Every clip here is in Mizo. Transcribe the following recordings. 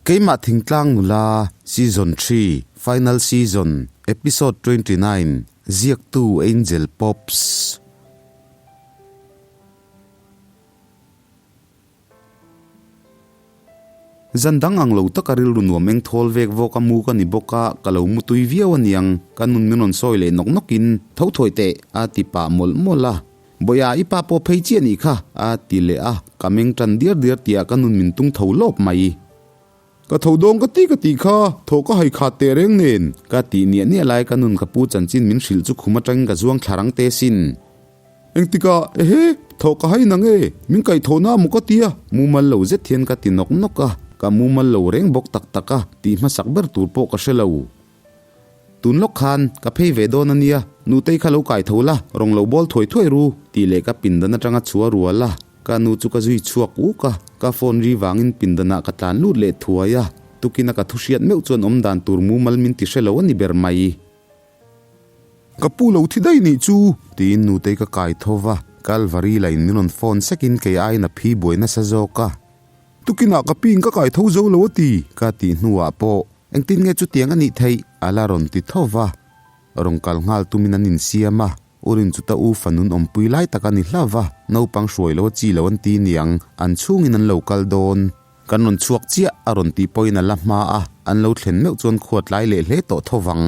Keimah Thingtlang Nula, Season Xii, Final Season, Episode 29, Ziaktu Angel Pops. Zan dang ang lo taka rilru nuam eng thawl vek vawk a mu ka ni bawk a, ka lo mu tui viau aniang, ka nun min rawn sawi leh nawk nawkin, Tho thawi teh, a ti pah mawlh mawlh a. Bawia i pa pawh phei chiah nih kha, a ti leh a, ka meng tan diar diar tihah ka nun min tung tho lawp mai. Ka tho dawng ka ti ka tih kha, thaw ka hai khat teh reng nen, ka tih niah niah lai ka nun ka pu chanchin min hrilh chu khum atangin ka zuang thla rang te sin. Engtikah, ehe, thawh ka hai nang e, min kaihthawhna maw ka tia? Mumal lo zet hian ka ti nawk nawk a, ka mumal lo reng bawk tak tak a, tih hmasak ber tur pawh ka hre lo. Tun lawk khan, ka phei ve dawn a nia, nutei kha lo kaitho la, rawng lo bawl thuai thuai ru, tih leh ka pindan atanga chhua rual a, ka nu chu ka zui chhuak uk a, ka phone ri vangin pindanah ka tlan lut leh thuai a, tukina ka thu hriat meuh chuan awmdan tur mumal min ti hre lo a ni ber mai. Ka pu lo thi daih nih chu! Tiin nutei ka kai tho va, Kalvari la in min rawn phone sekin kei aiin a phi buai nasa zawk a. Tukinah ka piin ka kai tho zo lo a ti! Ka tih hnuah pawh engtin nge chutiang a nih theih? A la rawn ti tho va. Rawn kal nghal tumin an insiam a, Urin chu ta u fanun awmpui lai tak a ni hlauh va, naupang hruai lo a chi lo an ti niang, an chhungin an lo kal dawn. Kan rawn chhuak chiah a rawn tih pawhin a la hma a, an lo thlen meuh chuan khua tlai leh hle tawh tho vang.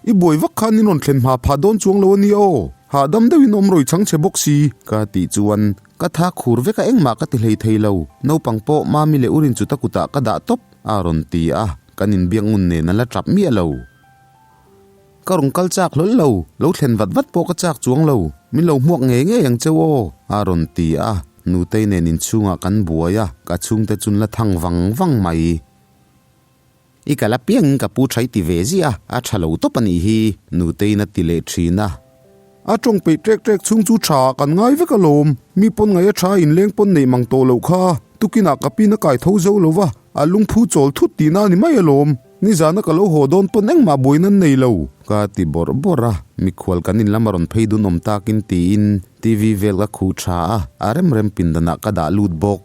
I buai vak khan in rawn thlen hma phah dawn chuang lo a nia aw, hahdam deuhin awm rawi chhang che bawk si ka tih chuan ka tha khur vek a engmah ka ti hlei thei lo, naupang pawh Mami leh Urin chu ta kutah ka dah tawp a rawn ti a, kan inbiak ngun nen a la tap miah lo. Ka rawn kal chak hlawl lo, lo thlen vat vat pawh ka chak chuang lo, min lo hmuak ngei ngei ang cheu aw a rawn ti a, Nutei nen inchhungah kan buai a, ka chhungte chun la thang vang vang mai. I kal apiangin ka pu ṭhai ti ve ziah a, a ṭha lo tawp a nih hi, Nuteiin a ti leh ṭhin a. A ṭawng peih ṭek ṭek chhung chu ṭha ah kan ngai vek alawm, mi pawn ngaih a ṭha inleng pawn neih mang tawh loh kha, tukinah ka pin a kai tho zo lo va, a lungphu chawl thut tihna a ni mai alawm, nizana ka lo haw dawn pawn engmah buaina an nei lo. Ka ti bawrh bawrh a, mikhual kan in lam a rawn phei dun awm takin tiin TV vel ka khuh ṭha a, a rem rem pindanah ka dah lut bawk.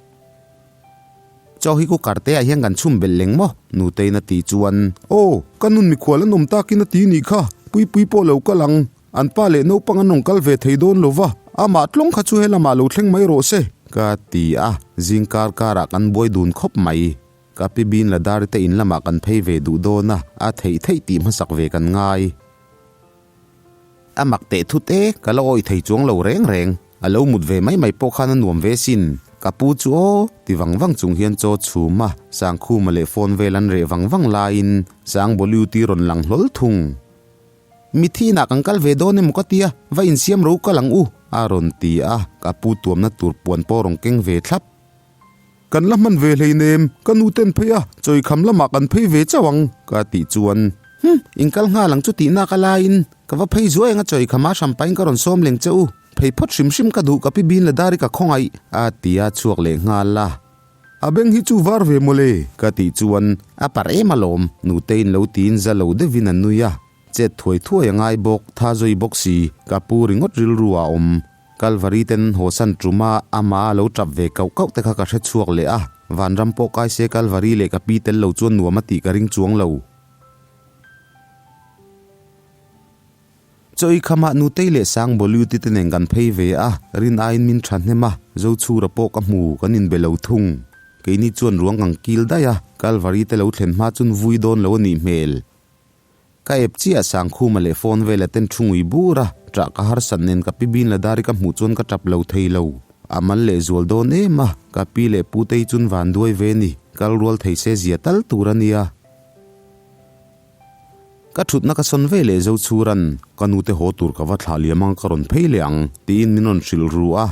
Chaw hi cooker te ah hian kan chhum belh leng maw? Nuteiin a tih chuan. Aw, ka nun mikhual an awm takin a ti nih kha, Puipui pawh lo kal ang, an pa leh naupang an rawn kal ve thei dawn lo va, amah tlawng kha chu helamah lo thleng mai rawh se. Ka ti a, zing kar karah kan buai dun khawp mai. Ka pi bin la dar te in lamah kan phei ve duh dawn a, a theih theih tih hmasak ve kan ngai. A mak teh thut e, ka la awih thei chuang lo reng reng. A lo mut ve mai mai pawh khan a nuam ve sin. Ka pu chu aw, ti vang vang chung hian chaw chhum a, Sangkhuma leh phone vel an reh vang vang laiin Sangbawliuti rawn lang hlawl thung. Mithi inah kan kal ve dawn emaw ka tia, va insiam ro kal ang u, a rawn ti a, ka pu tuamna tur puan pawh rawn keng ve thlap. Kan la hman ve hleinem, ka nu ten phei a, chawikham lamah kan phei ve chauh ang, ka tih chuan, Hum, inkal nghal ang chu tihna ka laiin, ka va phei zuai anga chawikhama hrampain ka rawn sawm leng che u, phei phawt hrim hrim ka duh ka pi bin la dar i ka khawngaih, a ti a chhuak leh nghal a. A beng hi chu var ve mawle, ka tih chuan, a parh em alawm, nuteiin lo tiin za lo deuhin a nui a, chet thuai thuai a ngai bawk, tha zui bawk si, ka pu ringawt rilru a awm. Kalvari ten haw san tum a, ama a lo tap ve kauh kauh te kha ka hre chhuak leh a, vanram pawh kai se Kalvari leh ka pi tel lo chuan nuam a tih ka ring chuang lo. Chawi khamah Nutei leh Sangbawliuti te nen kan phei ve a, rin aiin min tha hnem a, Zochhura pawh ka hmu, kan inbe lo thung. Keini chuan ruang kan kil daih a, Kalvari te lo thlen hma chun vui dawn lo a nih hmel. Ka ep chiah Sangkhuma leh phone vela ten thu ngui bur a, ṭah ka harsat nen ka pi bin la dari ka hmuh chuan ka ṭap lo thei lo. A mal leh zual dawn em a, ka pi leh pu tei chun van duai ve ni, kal rual thei se zia tal tur a nia. Ka ṭhutna ka sawn ve leh zo chhuran, ka nu te haw tur ka va thlah liam ang ka rawn phei leh ang, tiin min rawn hrilh ru a.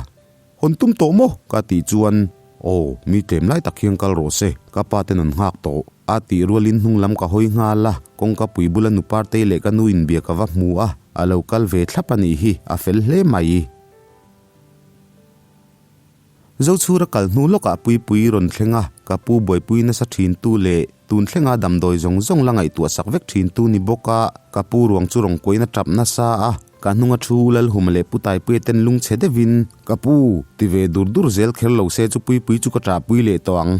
Hawn tum tawh maw? Ka tih chuan, Aw, mi tlem lai tak hian kal rawh se, ka pa ten an nghak tawh. A tih rualin hnung lam ka hawi nghal a, kawngka pui bula nu Partei leh ka nu inbia ka va hmu a, a lo kal ve thlap a nih hi, a fel hle mai. Zochhura kal hnu lawkah Puipui rawn thleng a, ka pu buaipui nasa thintu leh tun thlenga damdawi zawng zawng la ngaihtuah sak vek thintu ni bawk a, ka pu ruang chu rawn kuain a tap nasa a. Ka hnunga thu Lalhuma leh Pu Taipuia ten lung chhe deuhin, Ka pu, ti ve dur dur zel kher lo se chu Puipui chu ka ṭahpui leh tawh ang.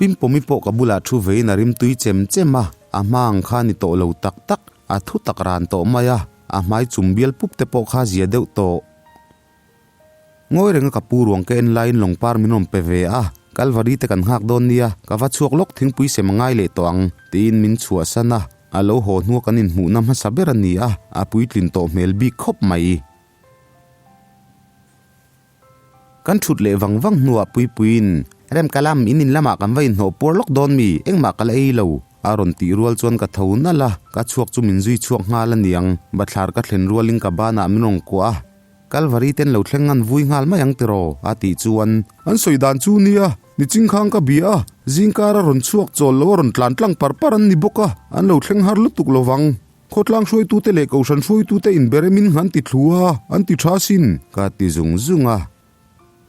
Pimpawmi pawh ka bulah thu vein a rimtui chem chem a, a hma ang kha a ni tawh lo tak tak, a thu tak ran tawh mai a, a hmai chum bial pup te pawh kha zia deuh tawh. Ngawi renga ka pu ruang ka en laiin lawngpar min rawn pe ve a, Kalvari te kan nghak dawn nia, ka va chhuak lawk thingpui sem a ngai leh tawh ang, tiin min chhuahsan a, a lo haw hnua kan inhmuhna hmasa ber a ni a, a puitlin tawh hmel bik khawp mai. Kan thut leh vang vang hnuah Puipuiin, Remkalam, in in lamah kan va inhnawh puar lawk dawn mi, engmah ka la ei lo, a rawn tih rual chuan ka tho nalh a, ka chhuak chu min zui chhuak nghal a niang, bathlar ka thlen rualin ka banah min rawn kuah a, Kalvari ten lo thleng ngan vui nghal mai ang tiraw? a tih chuan. An sawi dan chu nia, niching khang ka bia a, zingkar a rawn chhuak chawl lo a rawn tlan tlang par par an ni bawk a, an lo thleng har lutuk lo vang. Khawtlang hruaitute leh Kohhran hruaitute inberemin an ti thlu a, an ti tha sin. Ka ti zung zung a.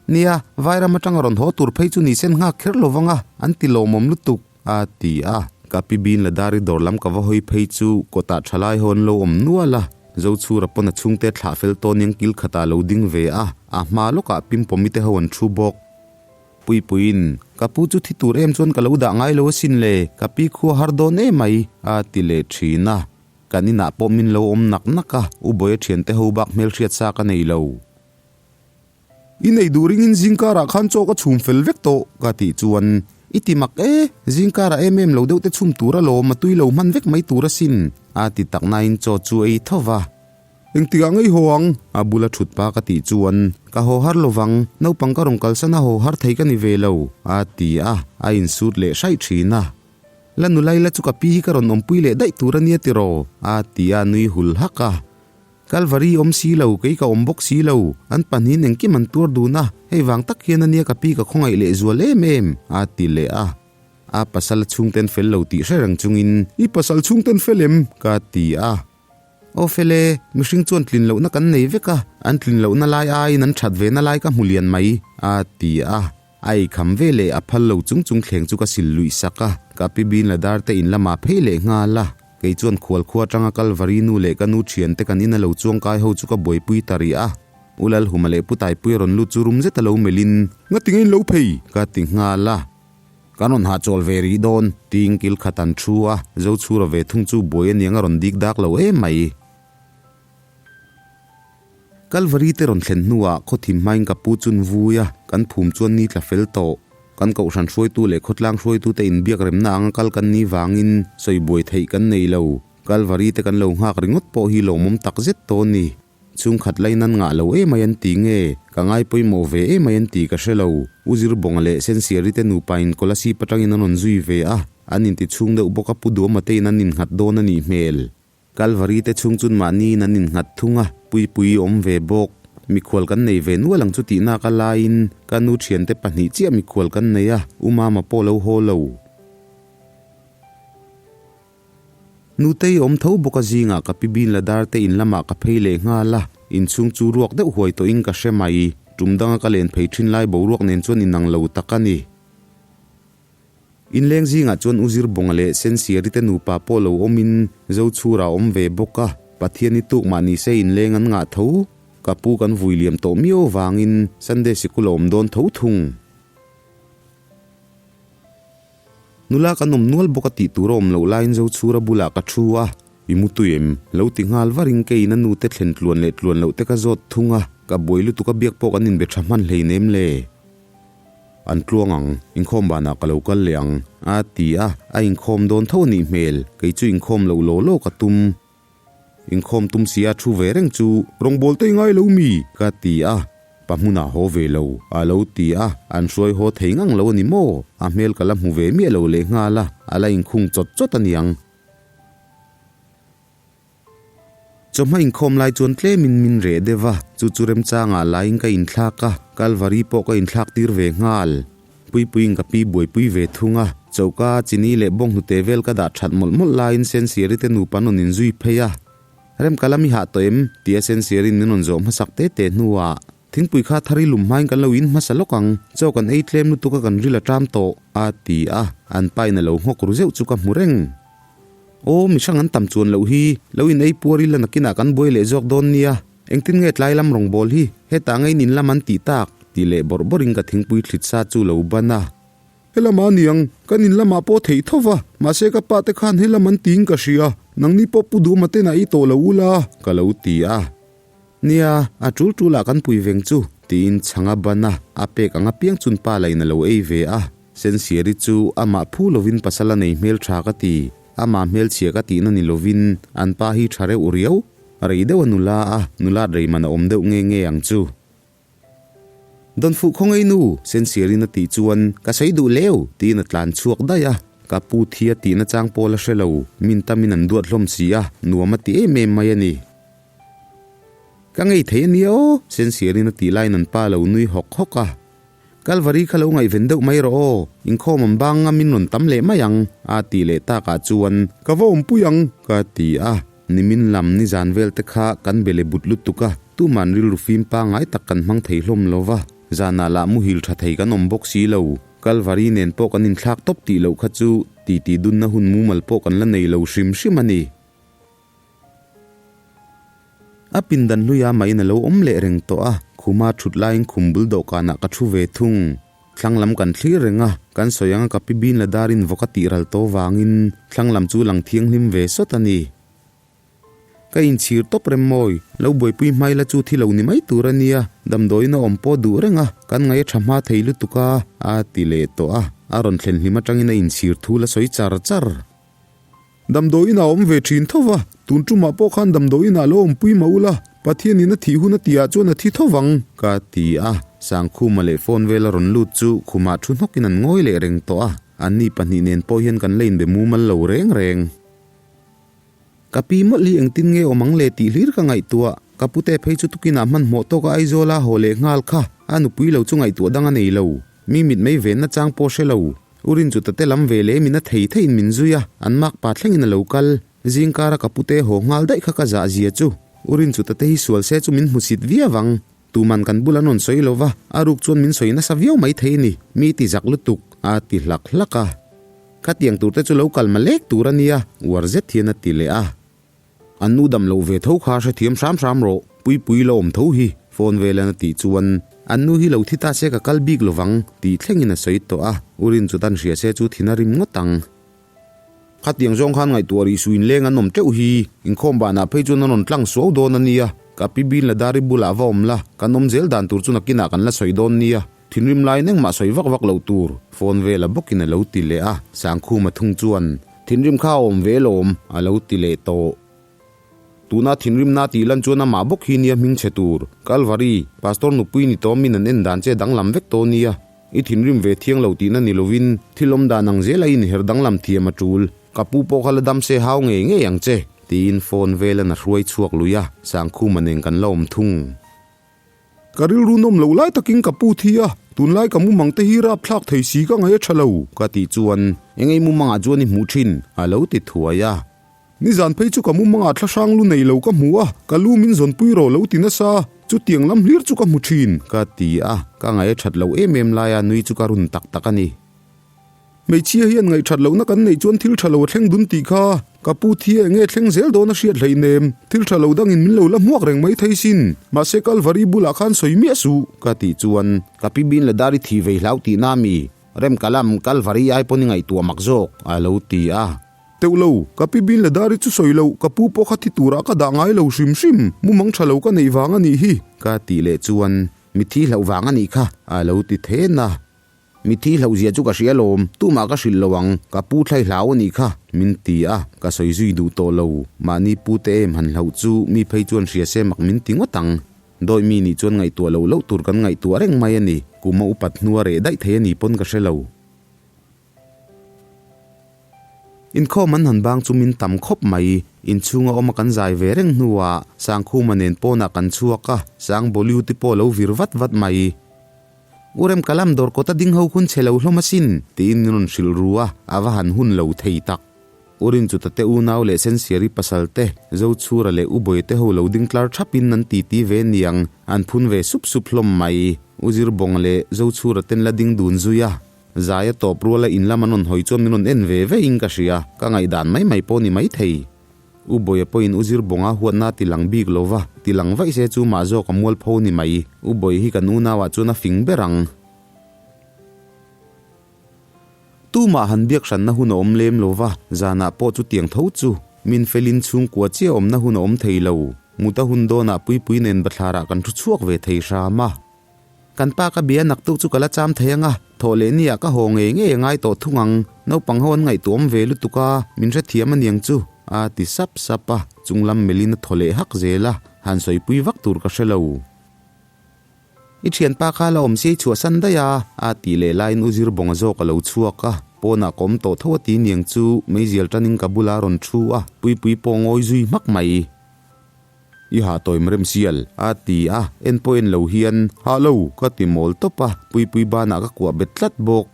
Nia, Vairam atanga rawn haw tur phei chu ni sen nghak kher lo vang a, an ti lawmawm lutuk, a ti a. Ka pi bin la dari dawr lam ka va hawi phei chu kawtah thalai ho an lo awm nual a. Zochhura pawn a chhungte thlah fel tawn in kil khatah a lo ding ve a, a hma lawkah Pimpawmi te ho an thu bawk. Puipuiin, Ka pu chu thi tur em chuan ka lo dah ngai lo asin le, ka pi khua har dawn em mai, a ti leh thin a. Kan inah pawh min lo awm nak nak a, U Bawia thiante ho bak hmelhriat sa ka nei lo. I nei duh ringin zingkarah khan chaw ka chhum fel vek tawh, ka tih chuan, I ti mak e, zingkarah em em lo deuh te chhum tur alawm, a tui lo hman vek mai tur asin, a ti tak nain chaw chu ei tho va. Engtikah ngei haw ang? A bula thut pa ka tih chuan, Ka haw har lo vang, naupang ka rawn kalsan a haw har thei ka ni ve lo, a ti a, a insut leh hraih thin a. La nu Laila chu ka pi hi ka rawn awmpui leh daih tur a nia tiraw? a ti a, nui hul hak a. Kalvari awm si lo, kei ka awm bawk si lo, an pahnihin engkim an tuar dun a, hei vang tak hian a nia ka pi ka khawngaih leh zual em em, a ti leh a. A pasal chhungten fel lo tih hre reng chungin, I pasal chhungten fel em? ka ti a. Aw fele, mihring chuan tlin lohna kan nei vek a, an tlin lohna lai aiin an that ve na lai ka hmu lian mai, a ti a. A eikham ve leh a phal lo chung chung thleng chu ka sil luih sak a, ka pi bin la dar te in lamah phei leh nghal a. Kei chuan khual khua atanga Kalvari nu leh ka nu thian te kan ina lo chuangkai ho chu ka buaipui ta rih a. U Lalhuma leh Pu Taipui a rawn lut chu rum zet a lo melhin. Ngati ngei lo phei? Ka ti nghal a. Kan rawn hahchawl ve rih dawn, tiin kil khat an thu a, Zochhura ve thung chu buai aniang a rawn dik dak lo em mai. Kalvari te rawn thlen hnuah khawthim hmain ka pu chun vui a, kan phum chuan ni tla fel tawh. Kan kohhran hruaitu leh khawtlang hruaitute inbiak remna anga kal kan nih vangin sawi buai theih kan nei lo. Kalvari te kan lo nghak ringawt pawh hi lawmawm tak zet tawh a ni. Chhungkhat lai nan ngah lo emai an ti nge? Ka ngai pawimawh ve emai an ti ka hre lo. U Zirbawnga leh Sensiari te nupa in Kolasib atangin an rawn zui ve a, an inti chhung deuh bawk a Pu Duama te in an innghat dawn a nih hmel. Kalvari te chhung chun mahni in an innghat thung a, Puipuii awm ve bawk. Mikhual kan nei ve nual ang chu tihnak a laiin ka nu thiante pahnih chiah mikhual kan nei a, U Mama pawh lo haw lo. Nutei awm tho bawk a zingah ka pi bin la dar te in lamah ka phei leh nghal a, inchhung chu ruak deuh huai tawhin ka hre mai. Tum danga ka len phei thin lai boruak nen chuan inang lo tak a ni. Inleng zingah chuan U Zirbawnga leh Sensiari te nupa pawh lo awmin Zochhura a awm ve bawk a, Pathian i tuk mah nise inleng an ngah tho. Ka pu kan vui liam tawh miau vangin Sunday sikul a awm dawn tho thung. Nula kan awm nual bawk a tih tur a awm loh laiin Zochhura bulah ka thu a, I mu tui em? Lo ti nghal varin keiin a nute thlen tluan leh tluan loh te ka zawt thung a, ka buai lutuk a biak pawh kan inbe tha hman hleinem le. An tluang ang, inkhawm banah ka lo kal leh ang, a ti a, a inkhawm dawn tho a nih hmel, kei chu inkhawm loh law law ka tum. Inkhawm tum si a thu ve reng chu rawngbawl te i ngai lo mi? Ka ti a, pa hmunah haw ve lo, a lo ti a, an hruai haw thei ngang lo a ni maw? A hmel ka la hmu ve miah lo leh nghal a, a la inkhung chawt chawt a niang. Chawhma inkhawm lai chuan tlemin min reh deuh a, chu chu remchangah laiin ka inthlak a, Kalvari pawh ka inthlak tir ve nghal. Puipuiin ka pi buaipui ve thung a, choka, chini leh bawnghnute vel ka dah that mawlh mawlh laiin Sensiari te nupa an rawn inzui phei a. Remka lam i hah tawh em? tia Sensiari'n min rawn zawh hmasak te te hnuah, Thingpui kha thar i lum hmain kan lo in hmasa lawk ang, chaw kan ei tlem lutuk a kan ril a ṭam tawh, a ti a, an pain a lo nghawk ru zeuh chu ka hmu reng. Aw, mihrang an tam chuan loh hi, lo in ei puar ila nakinah kan buai leh zawk dawn nia. Engtin nge tlai lam rawng bawl hi hetah ngei nin lam an tih tak? tih leh bawrh bawrhin ka thingpui thlit sa chu lo ban a. Helamah a niang, kan in lamah pawh theih tho va, mahse ka pa te khan helam an tiin ka hria, nangni pawh Pu Duhma ten a ei tawh lo ula, ka lo ti a. Nia, a tul tulah kan pui veng chu, tiin chhang a ban a, a pek ang apiang chun pa la in a lo ei ve a. Sensiari chu amah phu lovin pasal a nei hmel tha ka ti, amah hmelchhia ka tihna ni lovin an pa hi tha reuh riau, rei deuh a nula a, nulat rei man a awm deuh nge nge ang chu. Dawnfuh khawngei nu, Sensiarin a tih chuan ka sawi duh leu tiin a tlan chhuak daih a, ka pu thi a tihna chang pawl a hre lo, min tamin an duat hlawm si a, nuam a ti em em mai a ni. Ka ngei thei a nia aw, Sensiarin a tih laiin an pa lo nui hawk hawk a. Kalvari kha lo ngaihven deuh mai rawh aw, inkhawm an bang nga min rawn tam leh mai ang, a tih leh takah chuan ka va awmpui ang ka ti a, nimin lam nizan vel te kha kan be le but lutuk a, tuman rilru fim pangngai tak kan hmang thei hlawm lo va, zanah lah muhil tha thei kan awm bawk si lo, Kalvari nen pawh kan inthlak tawp tih loh kha chu titi dunna hun mumal pawh kan la nei lo hrim hrim a ni. A pindan hluia mahin a lo awm leh reng tawh a, khuma thut laiin khum bul dawhkanah ka thu ve thung. Thlang lam kan thlir reng a, kan sawi anga ka pi bin la darin vawk a tih ral tawh vangin thlang lam chu lang thianghlim ve sawt a ni. Ka inchhir tawp rem mawi, lo buaipui hmai la chu thi lo ni mai tur a nia, damdawiin a awm pawh duh reng a, kan ngaih a tha hma thei lutuk a, a ti leh tawh a, a rawn thlen hlim atangin a inchhir thu la sawi char char. Damdawiin a awm ve thin tho va, tun tumah pawh khan damdawiin ah lo awmpui mah ula, Pathianin a thih hun a tihah chuan a thi tho vang, ka ti a. Sangkhuma leh phone vel a rawn lut chu khumah thu hnawkin an ngawi leh reng tawh a, anni pahnih nen pawh hian kan la inbe mumal lo reng reng. Ka pi mawlh hi engtin nge awm ang le tih hlir ka ngaihtuah, ka pute phei chu tukinah hmanhmawh tawka Aizawla haw leh nghal kha a nupui lo chu ngaihtuah dang a nei lo. Mi mitmei venna chang pawh hre lo. U Rin chu tate lam ve leh min a thei theiin min zui a, an mak pa thlengin a lo kal. Zingkara ka pute haw nghal daih kha ka zah zia chu. U Rin chu tate hi sual se chu min hmu sit viau ang. Tuman kan bul an rawn sawi lo va, a ruk chuan min sawi nasa viau mai thei a ni, mi ti zak lutuk, a ti hlak hlak a. Khatiang turte chu lo kal malek tur a nia, uar zet hian a ti leh a. An nu dam loh ve tho kha hrethiam hram hram rawh, Puipui la awm tho hi, phone velan a tih chuan an nu hi lo thi ta se ka kal bik lovang tih thlengin a sawi tawh a, U Rin chu tan hria se chu thin a rim ngawt ang. Khatiang zawng khan ngaihtuah rih suin leng an awm teuh hi, inkhawm banah phei chuan an rawn tlang suau dawn a nia, ka pi bin la dari bulah va awm la, kan awm zel dan tur chu nakinah kan la sawi dawn nia, thinrim laiin engmah sawi vak vak loh tur, phone vela bawkin a lo ti leh a, Sangkhuma thung chuan Thinrim kha a awm ve lawm, a lo ti leh tawh. Tuna thinrimna tih lan chuan amah bawk hi nia hming chhe tur. Kalvari, Pastor nupui ni tawh min an en dan che danglam vek tawh nia. I thinrim ve thiang lo tihna ni lovin, thil awm dan ang zela inher danglam thiam a tul. Ka pu pawh kha la dam se hau ngei ngei ang che, tiin phone velan a hruai chhuak lui a, Sangkhuma nen kan la awm thung. Ka rilru nawm loh lai takin ka pu thi a, tunlai ka mumang te hi rapthlak thei si ka ngaih a tha lo, ka tih chuan engei mumangah chuan i hmuh thin, a lo ti thuai a. Nizan phei chu ka mumangah thlahrang lu nei lo ka hmu a, ka lu min zawnpui rawh lo ti nasa, chutiang lam hlir chu ka hmu thin, ka ti a, ka ngaih a that loh em em laia nui chu ka run tak tak a ni. Hmeichhia hian ngaihthat lohna kan neih chuan thil tha lo a thleng dun tih kha ka pu thi eng nge thleng zel dawn a hriat hleinem. Thil tha lo dangin min lo la hmuak reng mai thei sin. Mahse Kalvari bulah khan sawi miah suh. Ka tih chuan ka pi bin la dar i thi vei hlau tih na mi rem ka lam Kalvari ai pawn i ngaihtuah mak zawk a lo ti a. Teuh lo, ka pi bin la dar i chu sawi loh ka pu pawh kha thi turah ka dah ngai lo hrim hrim. Mumang tha lo ka neih vang a nih hi. Ka tih leh chuan mitthi hlauh vang a nih kha a lo ti then a. Mitthi hlauhzia chu ka hria lawm, tumah ka hrilh lo ang, ka pu thlai hlau a nih kha, min ti a, ka sawi zui duh tawh lo. Mahni pu te em han hlauh chu mi phei chuan hria se mak min ti ngawt ang. Dawi mi nih chuan ngaihtuah loh loh tur kan ngaihtuah reng mai a ni, kum a upat hnua reh daih thei a ni pawn ka hre lo. Inkhawm an han bang chu min tam khawp mai, inchhunga awma kan zai ve reng hnuah Sangkhuma nen pawnah kan chhuak a, Sangbawliu te pawh a lo vir vat vat mai. U rem ka lam dawr kawta ding ho hun chhe lo hlawm asin, tiin min rawn hrilh ru a, a va han hun lo thei tak. U Rinchuta te unau leh Sensiari pasal te, Zochhura leh U Bawi te ho lo ding tlar thapin an titi ve niang, an phun ve sup sup hlawm mai. U Zirbawnga leh Zochhura ten la ding dun zui a, Zaia tawp ruala in lam an rawn hawi chuan min rawn en ve ve in ka hria, ka ngaihdan mai mai pawh ni mai thei. U Bawia pawhin U Zirbawnga huatna a tilang bik lo va, tilang vaih se chu mah zawk a mualpho ni mai. U Bawia hi kan unauah chuan a fing ber ang. Tumah han biak hranna hun a awm lem lo va, zanah pawh chutiang tho chu min felin chhungkua chiah awmna hun a awm thei lo. Muta hun dawnah Puipui nen bathlarah kan thu chhuak ve thei hram a. Kan pa ka bia naktuk chu ka la cham thei ang a, thawh leh niah ka haw ngei ngei a ngai tawh thung ang, naupang ho an ngaihtuah awm ve lutuk a, min hrethiam aniang chu, a ti sap sap a, chunglam melhin a thaw leh hak zel a, han sawipui vak tur ka hre lo. I thianpa kha la awm siai chhuahsan daih a, a tih leh laiin u Zirbawnga zawk a lo chhuak a, pawnah ka awm tawh tho a ti niang chu meizial tanin ka bula a rawn thu a, Puipui pawh ngawi zui hmak mai. I hah tawim rem sial, a ti a, en pawh en lo hian, Hah lo, ka ti mawl tawp a, Puipui banah ka kuah bet tlat bawk.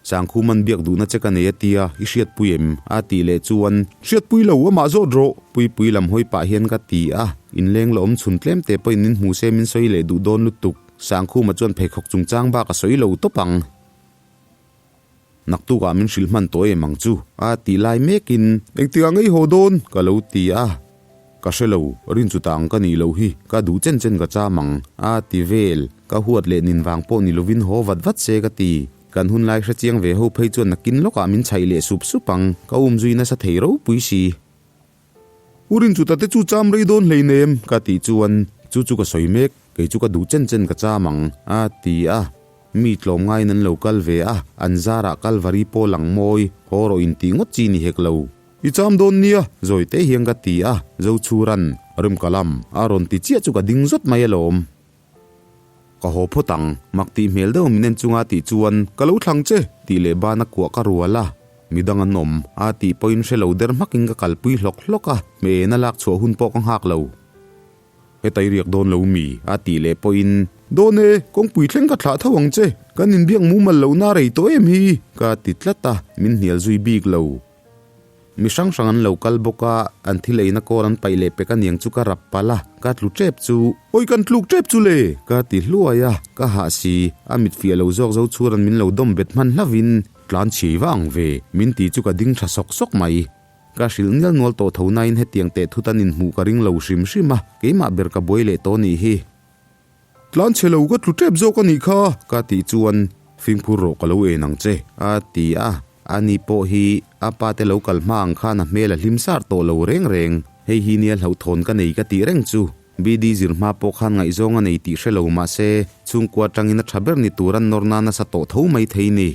Sangkhuman biak duhna che ka nei a tia, i hriatpui em? a tih leh chuan, Hriatpui lo, amah zawt rawh! Puipui lam hawi pah hian ka ti a, inleng la awm chhun tlem te pawhin min hmu se min sawi leh duh dawn lutuk. Sangkhuma chuan pheikhawk chungchang bak a sawi lo tawp ang. Naktukah min hrilh hman tawh em ang chu? a tih lai mekin, Engtikah ngei haw dawn? ka lo ti a. Ka hre lo, rin chu tang ka nih loh hi, ka duh chen chen ka cham ang, a ti vel. Ka huat leh nin vang pawh ni lovin haw vat vat se ka ti. Kan hun lai hre chiang ve ho phei chuan nakin lawkah min chhaih leh sup sup ang, ka um zui nasa thei ropui si. U rin chu tate chu cham rei dawn hleinem, ka tih chuan chu chu ka sawi mek, kei chu ka duh chen chen ka cham ang, a ti a. Mi tlawmngaiin an lo kal ve a, an zarah Kalvari pawh lang mawi, haw rawh in tih ngawt chi ni hek lo. I cham dawn nia, zawi te hian ka ti a, Zochhuran, Remkalam, a rawn ti chiah chu ka ding zawt mai alawm. Ka haw phawt ang, mak tih hmel deuh min en chunga tih chuan, Ka lo thlang che, tih leh bana kuah ka rual a, midang an awm, a tih pawhin hre lo der hmakin ka kalpui hlawk hlawk a, hmehna lak chhuah hun pawh ka nghak lo. Hetai riak dawn lo mi? a tih leh pawhin, Dawn e, kawngpui thleng ka thlah tho ang che, kan inbiak mumal lohna a rei tawh em hi? ka ti tlat a, min hnial zui bik lo. Mi hrang hrang an lo kal bawk a, an thil eina kawl an paih leh pek aniang chu ka rap palh a, ka tlu tep chu. Awi kan tluk tep chu le! Ka ti hluai a, ka hah si, a mit fiah lo zawk zo chhuran min lo dawm bet hman hlauhin tlan chhiai va ang ve, min ti chu ka ding tha sawk sawk mai. Ka hrilh nel nual tawh tho nain hetiang teh thut an inhmuh ka ring lo hrim hrim a, keimah ber ka buai leh tawh nih hi. Tlan chhe lo ka tlu tep zawk a nih kha. Ka tih chuan, Fimkhur rawh ka lo en ang che, a ti a. Ani pawh hi a pa te lo kal hma ang khan a hmel a hlim sar tawh lo reng reng. Hei hi nia hlauhthawn ka nei ka tih reng chu. BD zir hma pawh khan ngaihzawng a nei tih hre lo mah se, chhungkua atangin a tha ber ni tur an nawr na nasa tawh tho mai thei ni.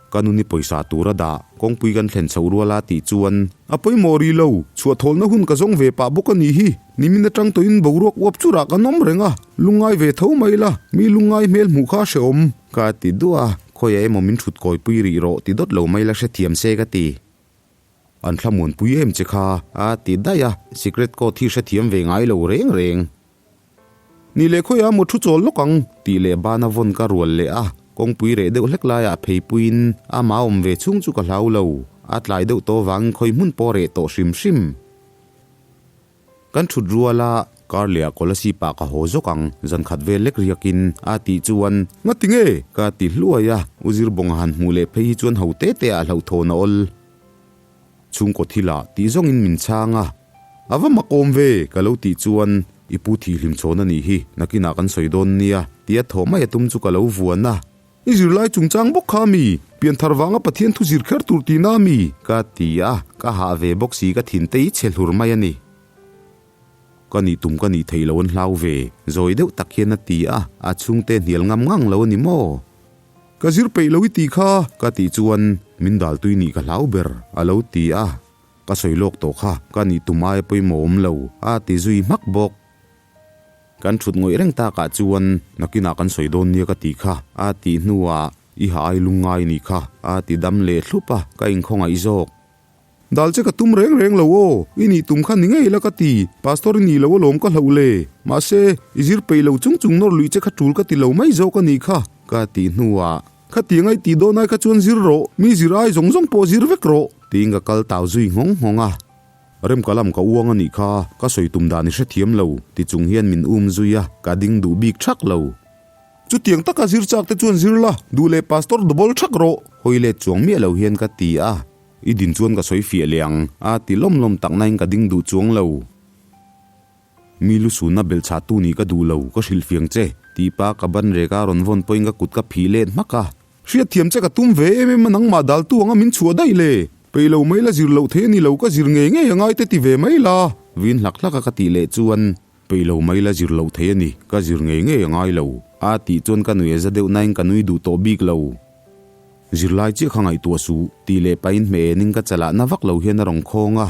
Ka nuni pawisa tur a dah, kawngpui kan thlen chhoh rual a tih chuan. A pawimawh rih lo, chhuah thawlna hun ka zawng ve pah bawk a nih hi. Nimin atang tawhin boruak uap churah kan awm reng a, lungngai ve tho mai la, mi lungngai hmel hmuh kha a hrehawm. Ka ti duah a, khawiah emaw min thut kawipui rih rawh ti dawt lo mai la hrethiam se ka ti. An thlamuanpui em che kha a ti daih a, secret code hi hrethiam ve ngai lo reng reng. Ni leh khawiah maw thu chawl lawk ang? Tih leh bana vawn ka rual leh a, kawngpui reh deuh hlek laiah pheipuiin amah awm ve chhung chu ka hlau lo, a tlai deuh tawh vangin khawi hmun pawh reh tawh hrim hrim. Kan thut rual a, kar leh ah Kolasib ah ka haw zawk ang, zan khat vel lek riakin a tih chuan, Ngati nge? Ka ti hluai a, U Zirbawnga han hmuh leh phei hi chuan ho te te ah hlauhthawn a awl. Chhungkaw thilah tih zawngin min chhang a. A va mak awm ve! Ka lo tih chuan, I pu thihhlim chhawn a nih hi, nakinah kan sawi dawn nia, tia thawh mai a tum chu ka lo vuan a. I zirlai chungchang bawk kha mi? Pianthar vanga Pathian thu zir kher tur tihna a mi? Ka ti a, ka hah ve bawk si ka thin te i chhe hlur mai a ni. Ka nih tum ka nih theih lo an hlau ve, zawi deuh tak hian a ti a, a chhungte hnial ngam ngang lo a ni maw? Ka zir peih lo i tih kha. Ka tih chuan min dal tui nih ka hlau ber, a lo ti a. Ka sawi lawk tawh kha, ka nih tum aia pawimawh awm lo, a ti zui hmak bawk. Kan thut ngawih reng takah chuan nakinah kan sawi dawn nia ka tih kha, a tih hnuah i ha ai lungngai nih kha, a ti dam leh thlup a, ka inkhawngaih zawk. Dal che ka tum reng reng lo aw, i nih tum kha ni ngei la ka ti, Pastor i nih lo alawm ka hlauh le, mahse, i zir peih lo chung chung nawr luih che kha tul ka ti lo mai zawk a nih kha, ka tih hnuah. Khatiang ai tih dawn ai kha chuan zir rawh, mi zir ai zawng zawng pawh zir vek rawh. Tiin ka kal tau zui nghawng nghawng a. Remka lam ka uang a nih kha, ka sawi tum dan i hrethiam lo, ti chung hian min um zui a, ka ding duh bik thak lo. Chutiang taka zir chak te chuan zir la, duh leh Pastor double thak rawh. Hawi let chuang miah lo hian ka ti a. I din chuan ka sawi fiah leh ang, a ti lawm lawm tak nain ka ding duh chuang lo. Mi lu sunna belh chhah tu nih ka duh lo, ka hrilh fiang che, tih pa ka ban rek a rawn vawn pawhin ka kut ka phih let hmak a. Hriatthiam che ka tum ve em em a nangmah daltu anga min chhuah daih le. Peih lo mai la zir loh thei a ni lo ka zir ngei ngei a ngai te ti ve mai la. Vin hlak hlak a ka tih leh chuan Peih lo mai la zir loh thei a ni ka zir ngei ngei a ngai lo. A tih chuan ka nui a za deuh nain ka nui duh tawh bik lo. Zirlai chiah kha ngaihtuah suh tih leh pahin hmeh enin ka chalah na vak lo hian a rawn khawng a.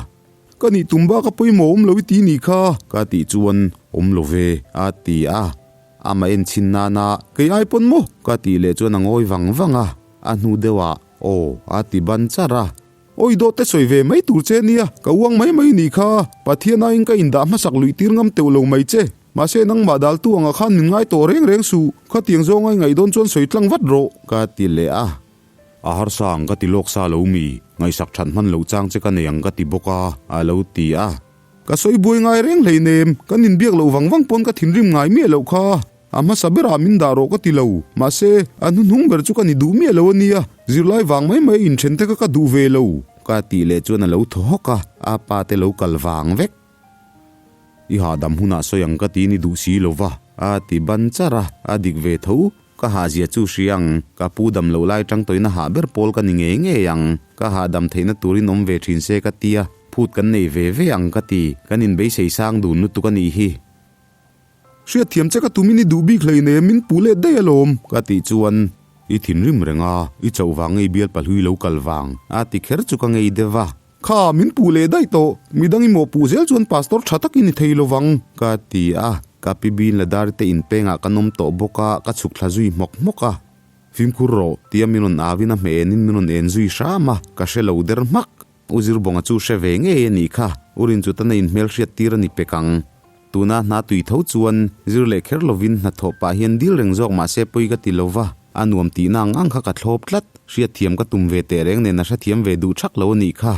Ka nih tum bak a pawimawh awm lo i ti nih kha. Ka tih chuan awm lo ve a ti a. Amah en chhin nana kei ai pawn maw? Ka tih leh chuan a ngawi vang vang a, a hnu deuhah aw a ti ban char a. Awi dawt te sawi ve mai tur che nia, ka uang mai mai nih kha. Pathian aiin ka indah hmasak luih tir ngam teuh lo mai che. Mahse nangmah daltu angah khan min ngai tawh reng reng suh, khatiang zawnga i ngaih dawn chuan sawi tlang vat rawh. Ka ti leh a. A harsa ang ka ti lawk sa lo mi, ngaihsak that hman loh chang che ka nei ang ka ti bawk a, a lo ti a. Ka sawi buai ngai reng hleinem, kan inbiak loh vang vang pawn ka thinrim ngai miah loh kha. A hmasa berah min dah rawh ka ti lo, mahse, a hnuhnung ber chu ka ni duh miah lo a nia, zirlai vang mai mai inthen te kha ka duh ve lo. Ka tih leh chuan a lo thaw hawk a, a pa te lo kal vang vek. I hahdam hunah sawi ang ka ti ni duh si lo va, a ti ban char a, a dik ve tho. Ka hahzia chu hria ang, ka pu dam loh lai tang tawina hah ber pawl ka ni ngei ngei ang. Ka hahdam theihna turin awm ve thin se ka tia, phut kan nei ve ve ang ka ti, kan inbeisei sang dun lutuk a nih hi. Hriatthiam che ka tumin i duh bik hleinem min puh let daih alawm. Ka tih chuan, I thinrim reng a, i chauh vang ngei bial pahlui lo kal vang, a ti kher chu ka ngei deuh a. Kha, min puh leh daih tawh. Midang i mawhpuh zel chuan pastor tha takin i thei lo vang. Ka ti a, ka pi bin la dar te inpengah kan awm tawh bawk a, ka chhuk thla zui hmawk hmawk a. Fimkhur rawh, tia min rawn auin a hmeh enin min rawn en zui hram a, ka hre lo der hmak. U Zirbawnga chu hre ve ngei a nih kha, U Rinchutana inhmelhriat tir a ni pek ang. Tuna hna tui tho chuan zir leh kher lovin hnathawh pah hian dil reng zawk mah se pawi ka ti lo va, a nuam tihna ang ang kha ka thlawp tlat. Hriatthiam ka tum ve teh reng nen a hrethiam ve duh thak lo a nih kha.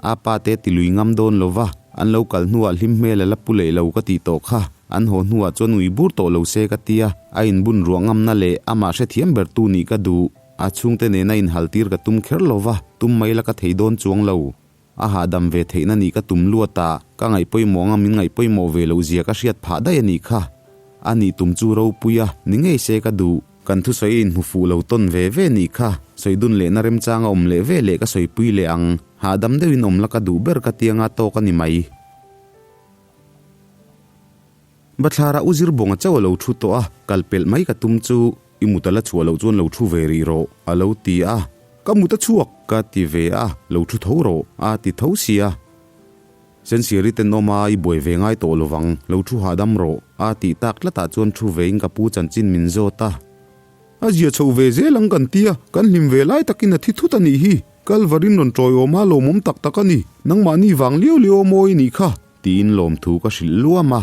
A pa te ti lui ngam dawn lo va, an lo kal hnuah hlim hmel a la pu leh lo ka tih tawh kha. An haw hnuah chuan ui bur tawh lo se ka tia, a inbun ruah ngamna leh amah hrethiam ber tu nih ka duh. A chhungte nena inhal tir ka tum kher lo va, tum mai la ka thei dawn chuang lo. A hahdam ve theihna nih ka tum luat a, ka ngaih pawimawh anga min ngaih pawimawh ve loh zia ka hriat phah daih a nih kha. A nih tum chu ropui a, ni ngei se ka duh. Kan thusawi a inhmu fuh lo tawn ve ve nih kha, sawi dun lehna remchang a awm leh ve leh ka sawipui leh ang. Hahdam deuhin awm la ka duh ber ka tianga tawk a ni mai. Bathlara u Zirbawnga chauh a lo thu tawh a, kal pelh mai ka tum chu i mut a la chhuah loh chuan lo thu ve rih rawh, a lo ti a. Ka mut a chhuak, ka ti ve a, lo thu tho rawh, a ti tho sia. Sensiari tenawm a, i buai ve ngai tawh lovang, lo thu hahdam rawh, a tih tak tlatah chuan thu vein ka pu chanchin min zawt a. A zia chho ve zel ang kan tia, kan hlim ve lai takin a thi thut a nih hi. Kalvarin rawn tawiawm a, lawmawm tak tak a ni. Nangmahni vang liau liau a mawi nih kha. Tiin lawmthu ka hrilh luam a.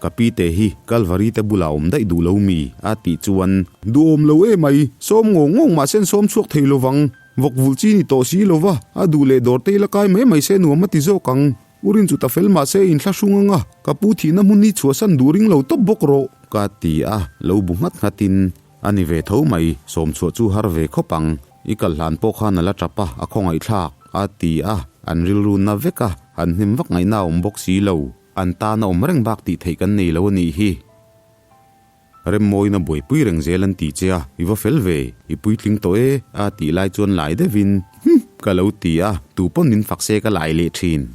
Ka pi te hi Kalvari te bulah awm daih duh lo mi? a tih chuan. Duhawm lo e mai, sawm ngawng ngawng mah sen sawm chhuak thei lovang. Vawk vulh chi ni tawh si lova, a duh leh dawr te ila kai mai mai se nuam a ti zawk ang. U rin chu ta fel mah se inthla hrung anga, ka pu thihna hmun hi chhuahsan duh ring lo tawp bawk rawh. Ka ti a, lo bu nghat nghatin, A ni ve tho mai, sawm chhuah chu har ve khawp ang. I kal hlan pawh khan a la tap a, a khawngaihthlak, a ti a, an rilru na vek a, an hnem vak ngaihna a awm bawk si lo. An tan a awm reng bak tih theih kan nei lo a nih hi. Remmawina buaipui reng zel an ti che a, i va fel ve, i puitling tawh e, a tih lai chuan lai deuhin, Hum! ka lo ti a, tu pawn min fak se ka lai leh thin.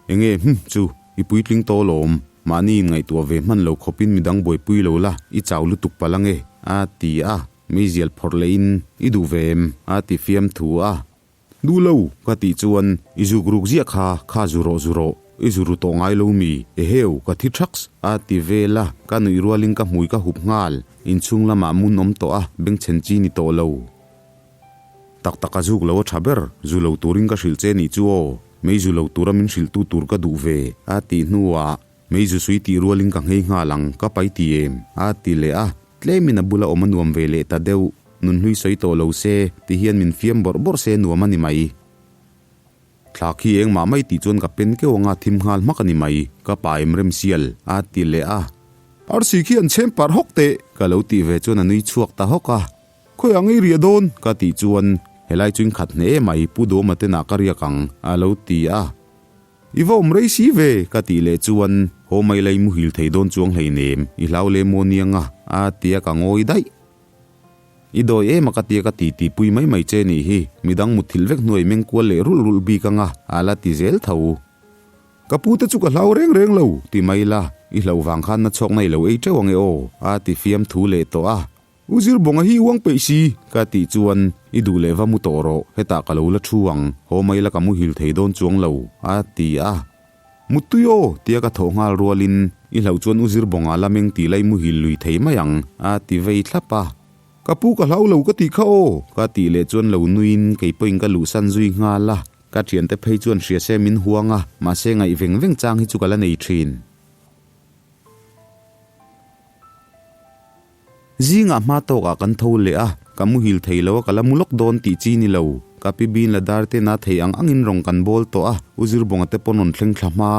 Enge hum chu, i puitling tawh lawm, mahni in ngaihtuah ve hman lo khawpin midang buaipui lo la, i chau lutuk palh ange, a ti a, meizial phawrh lehin, I duh ve em? a ti fiam thu a. Duh lo, ka tih chuan, I zuk ruk ziah kha, kha zu rawh zu rawh, i zu ru tawh ngai lo mi, eheu, ka thi thaks, a ti vel a, ka nuih rualin ka hmui ka hup nghal, inchhung lamah mun awm tawh a, bengchhen chi ni tawh lo. Tak tak a zuk lo a tha ber, zu lo turin ka hrilh che nih chu aw, mei zu lo tura min hrilhtu tur ka duh ve, a tih hnuah, Mei zu sui tih rualin ka nghei nghal ang, ka pai ti em? a ti leh a, tlemin a bula awm a nuam ve leh ta deuh, nunhlui sawi tawh lo se, ti hian min fiam bawrh bawrh se nuam a ni mai. Thla khi engmah mai tih chuan ka pen keuh anga thim nghal hmak a ni mai, ka pa em rem sial, a ti leh a. Arsi khi an chhem parh hawk teh! Ka lo tih ve chuan a nui chhuak ta hawk a. Khawiah ngei riah dawn? Ka tih chuan, Helai chu in khat hneh em mai, Pu Dawma tenah ka riak ang, a lo ti a. I va awm rei si ve? Ka tih leh chuan, Haw mai la i muhil thei dawn chuang hleinem, i hlau leh maw niang a? a ti a, ka ngawi daih. I dawi em a ka tia ka ti ti pui mai mai che nih hi, midang mutthilh vek hnuai meng kual leh rulh rulh bik anga a la ti zel tho. Ka pu te chu ka hlau reng reng lo, ti mai la, i hlauh vang khan na chhawk na i lo ei teuh ang e aw, a ti fiam thu leh tawh a. U Zirbawnga hi uang peih si, ka tih chuan, I duh leh va mu tawh rawh, hetah ka lo la thu ang, haw mai la ka muhil thei dawn chuang lo, a ti a. Muttui aw, tia ka thawh nghal rualin, I hlauh chuan U Zirbawnga la meng tih la i muhil lui thei mai ang, a ti vei thlap a. Ka pu ka hlau lo ka tih kha aw, ka tih leh chuan lo nuiin kei pawhin ka luhsan zui nghal a. Ka thiante phei chuan hria se min huang a, mahse ngaih veng veng chang hi chu ka la nei thin. Zingah hma tawkah kan tho leh a, ka muhil thei lo a ka la mu lawk dawn tih chi ni lo. Ka pi bin la dar ten a thei ang angin rawng kan bawl tawh a, U Zirbawnga te pawn rawn thleng thla hma.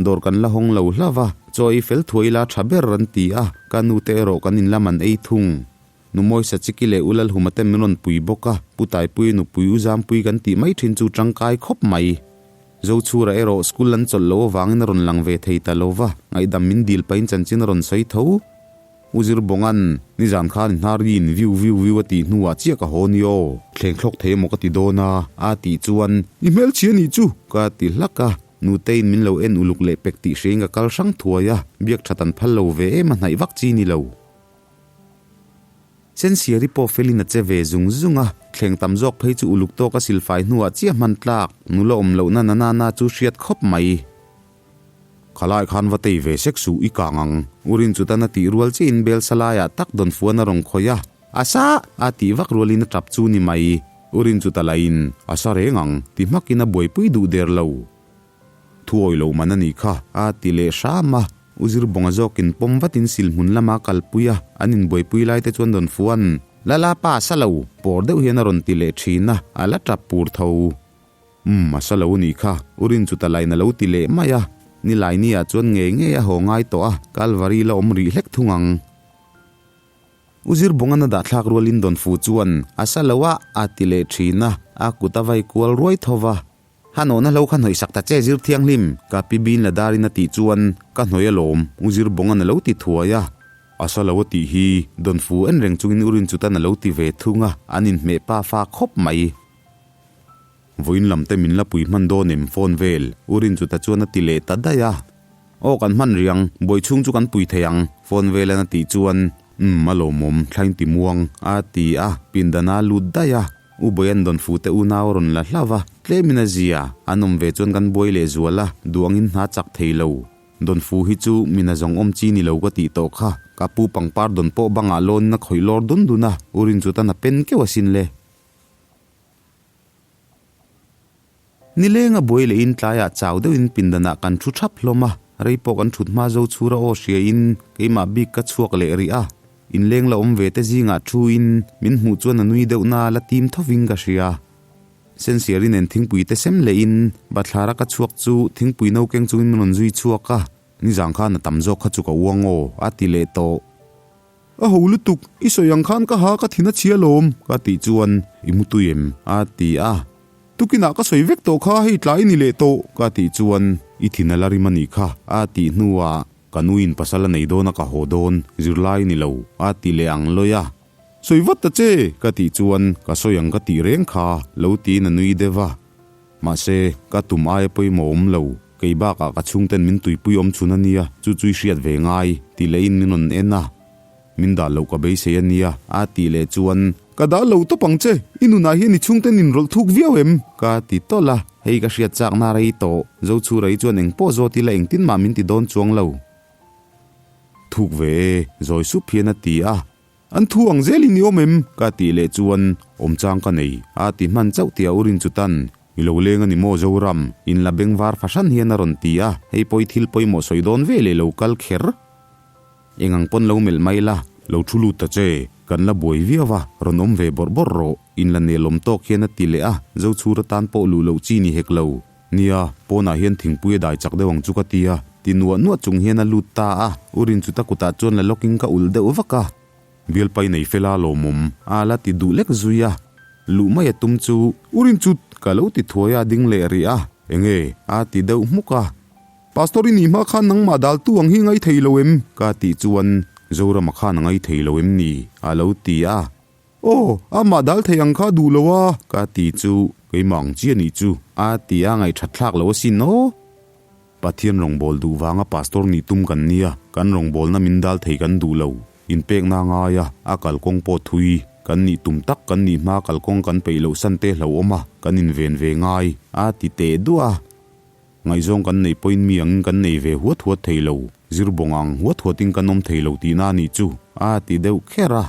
Dawr kan la hawng lo hlauh a, chaw ei fel thuai la tha ber an ti a, ka nu te erawh kan in lam an ei thung. Nu Mawisa Chiki leh U Lalhuma te min rawn pui bawk a, Pu Taipui nupui U Zampui kan tih mai thin chu tangkai khawp mai. Zochhura erawh school an chawlh loh avangin a rawn lang ve thei ta lo va, ngaihdam min dil pahin chanchin a rawn sawi tho. U Zirbawnga'n, Nizan khan i hnar in viu viu viu a tih hnuah chiah ka haw ni aw, thleng thlawk thei emaw ka ti dawn a, a tih chuan, I hmelchhia nih chu! ka ti hlak a. Nuteiin min lo en uluk leh pek tih hriain ka kal hrang thuai a, biak that an phal lo ve em a hnaih vak chi ni lo. Sensiari pawh felin a che ve zung zung a, thleng tam zawk phei chu uluk tawk a silfai hnuah chiah hman tlak, nula awm lohna na na na chu hriat khawp mai. Khalai khan va tei ve sek suh i kang ang, U Rinchutan a tih rual chiahin bel salaiah tak dawn fuan a rawn khawih a, A sa! a tih vak rualin a tap chu ni mai. U Rinchuta lahin, A sa reng ang, ti hmakin a buaipui duh der lo. Thuawi lo man a nih kha, a ti leh hram a. U Zirbawnga zawkin pawm vatin silhmun lama kalpui a, an inbuaipui lai te chuan rawn fuan, Lala pa a sa lo, pawr deuh hian a rawn ti leh thin a, a la tap pur tho. Umm, a sa lo a nih kha, U Rinchuta lain a lo ti leh mai a. Nilaini ah chuan ngei ngei a haw ngai tawh a, Kalvari la awm rih hlek thung ang. U Zirbawnga'n a dahthlak rualin Dawnfu chuan, A sa lo a, a ti leh thin a, a kut a vai kual ruai tho va. Ha nawhna hlo kha hnawih sak ta che zir thianghlim, ka pi bin la darin a tih chuan ka hnawih alawm, U Zirbawnga'n a lo ti thuai a. A sa lo a tih hi Dawnfu en reng chungin U Rinchutan a lo ti ve thung a, an inhmeh pa fa khawp mai. Vawiin lam te min la pui hman dawn em phone vel, U Rinchuta chuan a ti leh ta daih a. Aw kan hman riang, buai chhung chu kan pui thei ang, phone velan a tih chuan, Umm a lawmawm, thlain ti muang, a ti a, pindana lut daih a. U Bawian Dawnfu te unau a rawn la hlauh a, tlemin a zia, an awm ve chuan kan buai leh zual a, duangin hna chak thei lo. Dawnfu hi chu mina zawng awm chi ni lo ka tih tawh kha, ka pu pangpar dawn pawh bangah lawnin a khawih lawr dun dun a, u Rinchutan a pen keuh asin le. Nileng a buai lehin tlaiah chau deuhin pindanah kan thu thap hlawm a, rei pawh kan thut hma zo chhura aw hriain keimah bik ka chhuak leh rih a, inleng la awm ve te zingah thuin min hmuh chuan a nui deuh na la tim thovin ka hria. Sensiari nen thingpui te sem lehin bathlara ka chhuak chu thingpui no keng chungin min rawn zui chhuak a, nizan khan a tam zawk kha chu ka uang aw a ti leh tawh. A ho lutuk, i sawi ang khan ka ha ka thin a chhia lawm, ka tih chuan i mu tui em? a ti a. Tukinah ka sawi vek tawh kha hei tlai ni leh tawh, ka tih chuan i thin a la rim a nih kha, a tih hnuah ka nuin pasal a nei dawn a ka haw dawn, zirlai ni lo, a ti leh ang lawi a. Sawi vat ta che, ka tih chuan ka sawi ang ka tih reng kha, lo tiin a nui deuh a. Mahse, ka tum aia pawimawh awm lo, kei bakah ka chhungten min tuipui awm chhun a nia, chu chu i hriat ve ngai, ti lehin min rawn en a. Min dah loh ka beisei a nia, a tih leh chuan. Ka dah lo tawp ang che, i nunah hian i chhungten in rawlh thuk viau em? Ka ti tawlh a, hei ka hriat chakna rei tawh, Zochhura hi chuan engpawh zawt ila engtin mah min ti dawn chuang lo. Thuk ve e, zawi sup hian a ti a. An thu ang zelin i awm em? Ka tih leh chuan awm chang ka nei a ti hman chauh tia u Rinchutan, I lo leng a ni maw Zoram? In la beng var fahran hian a rawn ti a, hei pawh i thil pawimawh sawi dawn ve leh lo kal kher. Eng ang pawn lo melh mai la, lo thu lut ta che, kan la buai viau a, rawn awm ve bawrh bawrh rawh, in la nelawm tawk hian a ti leh a, Zochhura tan pawh luh loh chi ni hek lo. Nia, pawnah hian thingpui a dai chak deuh ang chu ka ti a, ti nuah nuah chung hian a lut ta a, U Rinchuta kutah chuan la lawkin ka ulh deuh vak a. Bialpai nei fela lawmawm a la ti duh lek zui a, luh mai a tum chu, U Rinchut! Ka lo ti thuai a, ding leh rih a, Enge? a ti deuh hmuk a. Pastor i nih hma khan nangmah daltu ang hi ngai thei lo em? Ka tih chuan, Zorama khan a ngai thei lo em ni? a lo ti a. Aw, amah dal thei ang kha duh lo a. Ka ti chu, keimah ang chiah nih chu a ti a, ngaihṭhat thlak lo asin aw. Pathian rawngbâwl duh vanga pastor nih tum kan nia, kan rawngbâwlna min dal thei kan duh lo. Inpekna ngai a, a kalkawng pawh thui. Kan nih tum tak kan nih hma kalkawng kan peih loh san te hlauhawm a, kan inven ve ngai, a ti teh duah a. Ngaihzawng kan neih pawhin mi angin kan nei ve huat huat thei lo, zirbawng ang huat huatin kan awm thei lo tihna a nih chu, a ti deuh kher a.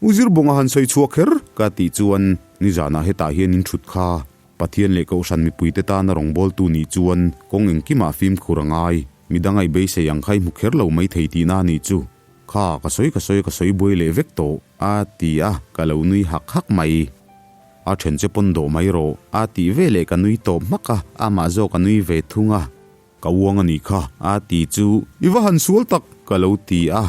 U Zirbawnga han sawi chhuah kher ka tih chuan nizanah hetah hian in thut kha. Pathian leh Kohhran mipuite tana rawngbawltu nih chuan kawng engkimah fimkhur a ngai. Midang ai beisei ang kha i hmu kher lo mai thei tihna a nih chu. Kha, ka sawi ka sawi ka sawi buai leh vek tawh, a ti a, ka lo nui hak hak mai. A then che pawn dawh mai rawh, a tih veleh ka nui tawp hmak a, amah zawk a nui ve thung a. Ka uang a nih kha, a ti chu. I va han sual tak, ka lo ti a.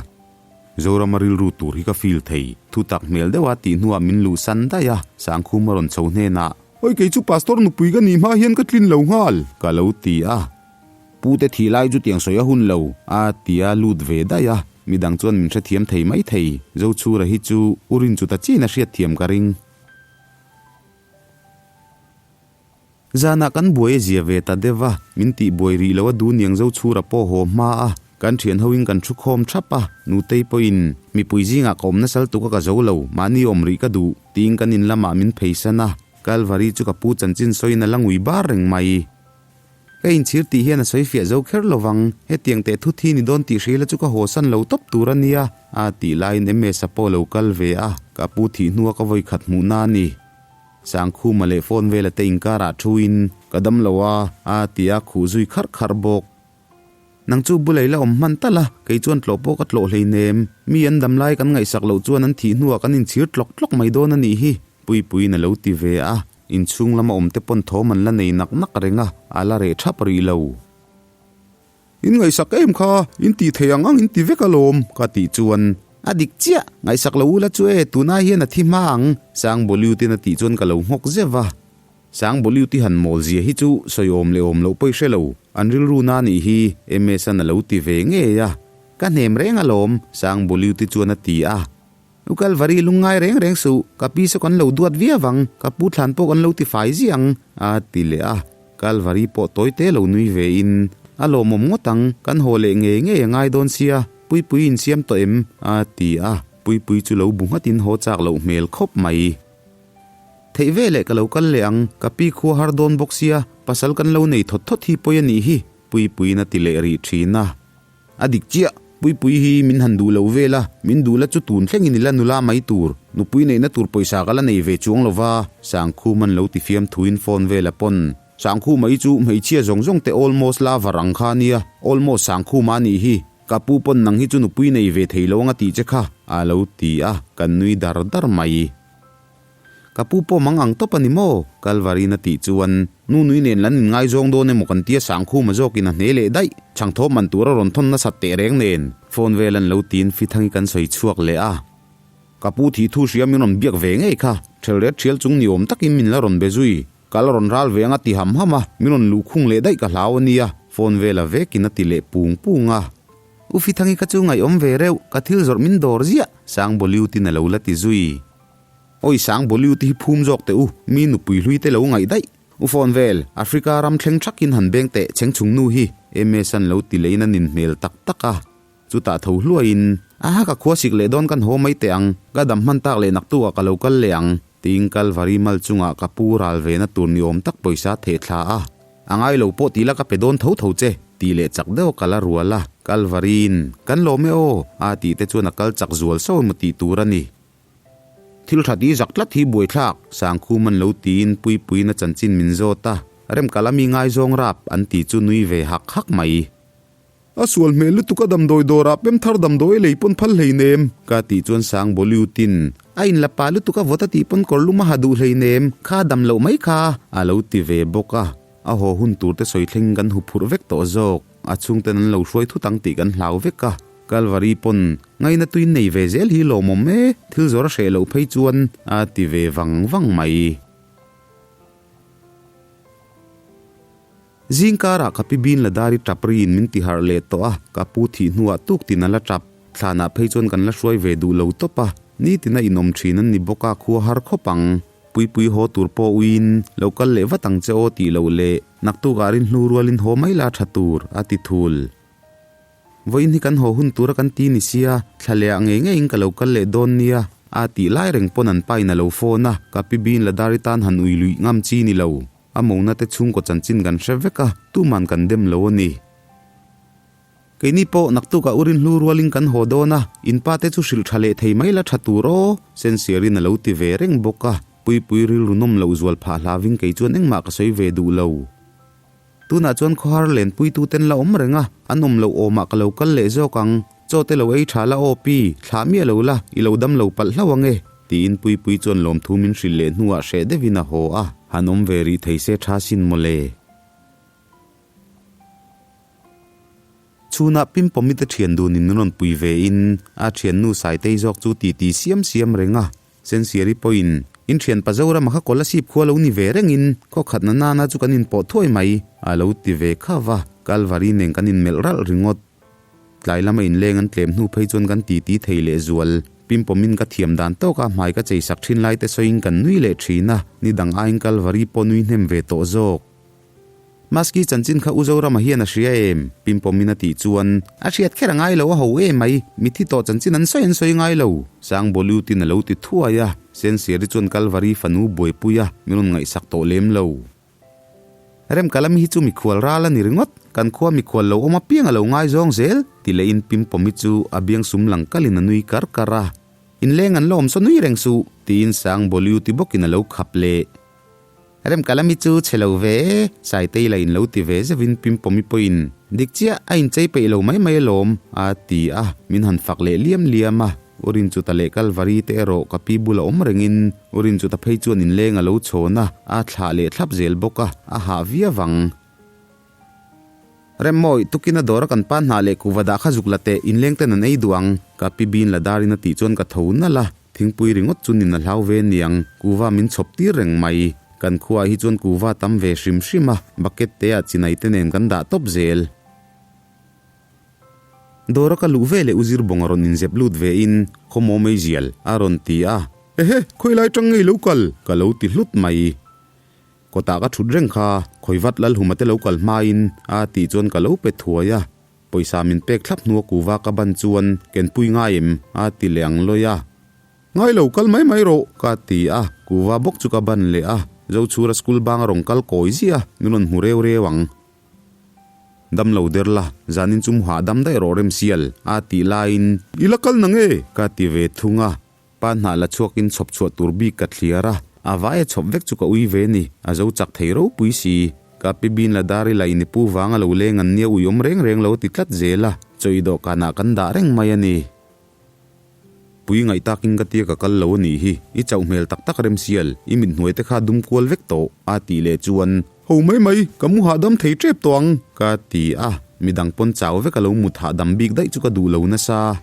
Zorama rilru tur hi ka feel thei. Thu tak hmel deuha tih hnuah min luhsan daih a, Sangkhum a rawn chho hnenah. Oi kei chu pastor nupui ka nih hma hian ka tlin lo nghal, ka lo ti a. Pu te thih lai chu tiang sawi a hun lo, a ti a lut ve daih a. Midang chuan min hrethiam thei mai thei. Zochhura hi chu u Rinchuta chiin a hriatthiam ka ring. Zanah kan buai a zia ve ta deuh a, min tih buai rih lo a duniang zo chhura pawh haw hma a, kan thian hoin kan thu khawm thap a, nutei pawhin mipui zingah ka awm nasal tuk a ka zo lo, mahni awm rih ka duh, tiin kan in lamah min pheisan a, Kalvari chu ka pu chanchin sawiin a la ngui bar reng mai. Ka inchhir tih hian a sawi fiah zo kher lo vang, hetiang teh thut hi ni dawn tih hrila chu ka haw san lo tawp tur a nia, a tih laiin Ms-a pawh lo kal ve a, ka pu thih hnua ka vawikhat hmuhna a ni. Sangkhuma leh phone vela te inkarah thuin, Ka dam lo a, a ti a, khuh zui kharh kharh bawk. Nang chu bulei la awm hman tal a, kei chuan tlawh pawh ka tlawh hleinem. Mi an dam lai kan ngaihsak loh chuan an thih hnuah kan inchhir tlawk tlawk mai dawn a nih hi, Puipuiin a lo ti ve a. Inchhung lama awmte pawn thawm an la nei nak nak reng a, a la reh thap rih lo. In ngaihsak em kha, in tih theih ang ang in ti vek alawm, ka tih chuan a dik chiah, ngaihsak lo ula chu e, tunah hian a thi hma ang, Sang Boliutin a tih chuan ka lo nghawk zeuh va. Sang Boliuti han mawl zia hi chu sawi awm leh awm loh pawh i hre lo, an rilru na nih hi MS-an a lo ti ve ngei a. Ka hnem reng alawm, Sang Boliuti chuan a ti a. U Kalvari lungngai reng reng suh, ka pi saw kan lo duat viau ang, ka pu thlan pawh kan lo ti fai ziah ang, a ti leh a. Kalvari pawh tawi te lo nui ve in, A lawmawm ngawt ang, kan haw leh ngei ngei a ngai dawn sia, Puipui in siam tawh em? a ti a, Puipui chu lo bu nghat in haw chak loh hmel khawp mai. Theih ve leh ka lo kal leh ang, ka pi khua har dawn bawk sia, pasal kan lo nei thawt thawt hi pawi a nih hi, Puipuiin a ti leh rih thin a. A dik chiah, Puipui hi min han duh lo vel a, min duh la chu tun thlengin i la nula mai tur, nupui neihna tur pawisa ka la nei ve chuang lo va, Sangkhum an lo ti fiam thuin phone vel a pawn. Sangkhuma hi chu hmeichhia zawng zawng te almost lover ang kha a nia, almost Sangkhuma a nih hi, ka pu pawn nang hi chu nupui nei ve thei lo ang a tih che kha, a lo ti a, kan nui dar dar mai. Ka pu pawh mang ang tawp a ni maw? Kalvarin a tih chuan, Nu nui nen lan inngaizawng dawn emaw kan tia Sangkhuma zawkin a hne leh daih. Chhangthawp man tur a rawn thawn nasat teh reng nen, phone vel an lo tiin Fithangi kan sawi chhuak leh a. Ka pu thih thu hria min rawn biak ve ngei kha, ṭhelret ṭhial chung ni awm takin min la rawn be zui. Kal rawn ral ve anga ti ham ham a, min rawn luhkhung leh daih ka hlau a nia, phone vela vekin a ti leh pung pung a. U Fithangi kha chu ngaihawm ve reuh, ka thil zawrh min dawr ziah, Sangbawliutin a lo la ti zui. Awi sang Bollywood hi phum zawk teh u, mi nupui hlui te lo ngaih daih. U phone vel, Africa ram thleng thakin han beng teh cheng chung nu hi, MS an lo ti leiin a nin hmel tak tak a. Chutah tho hluaiin, Aha ka khua sik leh dawn kan haw mai teh ang, ka dam hman tak leh naktuk ah ka lo kal leh ang, tiin Kalvari mal chungah ka pu ral ve na tur ni awm tak pawisa theh thla a. A ngai lo pawh tila ka pe dawn tho tho che, tih leh chak deuh ka la rual a, Kalvariin, Kan lawm e aw, a tih te chuan a kal chak zual sauh emaw tih tur a ni. Thil tha ti zak tlat hi buaithlak, Sangkhum an lo tiin Puipuiin a chanchin min zawt a, Remkala mi ngaizawng rap an ti chu nui ve hak hak mai. A sual hmel lutuk a damdawi dawrah pem thar damdawi lei pawn phal hleinem. Ka tih chuan Sang Boliutin a in la pa lutuk a vawt a tih pawn kawr lum a ha duh hleinem, kha dam loh mai kha a lo ti ve bawk a, a haw hun tur te sawi thleng kan huphurh vek tawh zawk. A chhungten an lo hruai thut ang tih kan hlau vek a, Kalvari pawn ngaina tuin nei ve zel hi lawmawm e, thil zawr a hreh loh phei chuan a ti ve vang vang mai. Zing karah ka pi bin la dari tap riin min ti harh leh tawh a, ka pu thih hnuah tuk tin a la tap. Thlanah phei chuan kan la hruai ve duh lo tawp a. Nitina inawm thin an ni bawk a, khua har khawp ang. Puipui haw tur pawh uiin lo kal leh vat ang che aw tih loh leh naktukah rinhlu rualin haw mai la tha tur, a ti thul. Vawiin hi kan haw hun tura kan ti ni sia, thla lehah ngei ngeiin ka lo kal leh dawn nia, a tih lai reng pawn an pain a lo phone a, ka pi bin ladari tan han ui luih ngam chi ni lo. A mona te chhungkaw chanchin kan hre vek a, tuman kan dem lo a ni. Keini pawh naktukah u rinhlu rualin kan haw dawn a, in pa te chu hrilh tha leh thei mai la tha tur aw, Sensiarin a lo ti ve reng bawk a, Puipui rilru nawm loh zual phah hlavin kei chuan engmah ka sawi ve duh lo. Tunah chuan khawhar lenpui tuten la awm reng a, an awm loh awmah ka lo kal leh zawk ang, chaw te lo ei tha la aw pi, thlah miah lo la, i lo dam lo palh hlauh ang e, tiin Puipui chuan lawmthu min hrilh leh hnuah hreh deuhin a haw a, han awm ve rih thei se tha sin mawle. Chhunah Pimpawmi te thian dunin min rawn pui ve in a thiannu Saitei zawk chu titi siam siam reng a, Sensiari pawhin in thianpa Zorama kha Kolasib khua lo ni ve rengin khaw khatna nana chu kan inpawh thuai mai a lo ti ve kha va, Kalvari nen kan inmelh ralh ringawt. Tlai lama inleng an tlem hnu phei chuan kan titi thei leh zual. Pimpawmin ka thiam dan tawka hmai ka cheisak thin lai te sawiin kan nui leh thin a, nidang aiin Kalvari pawh nui hnem ve tawh zawk. Maski chanchin kha U Zorama hian a hria em? Pimpawmin a tih chuan, A hriat kher a ngai lo a ho em mai, mithi tawh chanchin an sawi an sawi ngai lo. Sangbawliutin a lo ti thuai a, Sensiari chuan Kalvari fanu buaipui a, min rawn ngaihsak tawh lem lo. Remkalami hi chu mikhual ral a ni ringawt, kan khua mikhual lo awm apiang a lo ngaizawng zel, ti lehin Pimpawmi chu a biang sum lang kalin a nui kar kar a. Inleng an la awm saw nui reng suh, tiin Sangbawliuti bawkin a lo khap leh. Remkalami chu chhe lo ve e, Saitei la in lo ti ve zeuhin Pimpawmi pawhin, Dik chiah, a inchei peih lo mai mai alawm, a ti a, min han fak leh liam liam a. U Rinchuta leh Kalvari te erawh ka pi bula awm rengin U Rinchuta phei chuan inleng a lo chhawn a, a thlah leh thlap zel bawk a, a hah viau ang. Remmawi, tukin a dawra kan pa hnah leh kuhva dah kha zuk la teh, inleng ten an ei duh ang, ka pi bin la darin a tih chuan ka tho nalh a. Thingpui ringawt chu nin a hlau ve niang, kuhva min chhawp tir reng mai. Kan khuaah hi chuan kuhva tam ve hrim hrim a, bucket te ah chinai te nen kan dah tawp zel. Dawra ka luh ve leh u Zirbawng a rawn inzep lut ve in, Khawmaw meizial, a rawn ti a. Ehe, khawilai tang ngei lo kal? Ka lo ti hlut mai. Kawtah ka thut reng kha, khawivat Lalhuma te lo kal hmain a tih chuan ka lo pe thuai a. Pawisa min pek thlap hnua kuva ka ban chuan kenpui ngai em? a ti leh ang lawi a. Ngai lo, kal mai mai rawh, ka ti a. Kuva bawk chu ka ban leh a. Zochhura school bang a rawn kal kawi ziah a, min rawn hmu reu reu ang. Dam lo der la, zanin chu mu hahdam daih rawh Remsial, a tih laiin. I la kal nang e? Ka ti ve thung a. Pa hnah la chhuakin chhawp chhuah tur bik ka thliar a, a vaia chhawp vek chu ka ui ve ni, a zo chak thei ropui si. Ka pi bin la dar ila in i pu vang a lo leng an nia ui awm reng reng lo ti tlat zel a, chaw i dawhkanah kan dah reng mai a ni. Pui ngaih takin ka tia ka kal lo a nih hi, i chauh hmel tak tak Remsial, i mit hnuai te kha dum kual vek tawh, a tih leh chuan. Ho mai mai, ka mu hahdam thei tep tawh ang, ka ti a, midang pawn chau vek a lo mut hahdam bik daih chu ka duh lo nasa.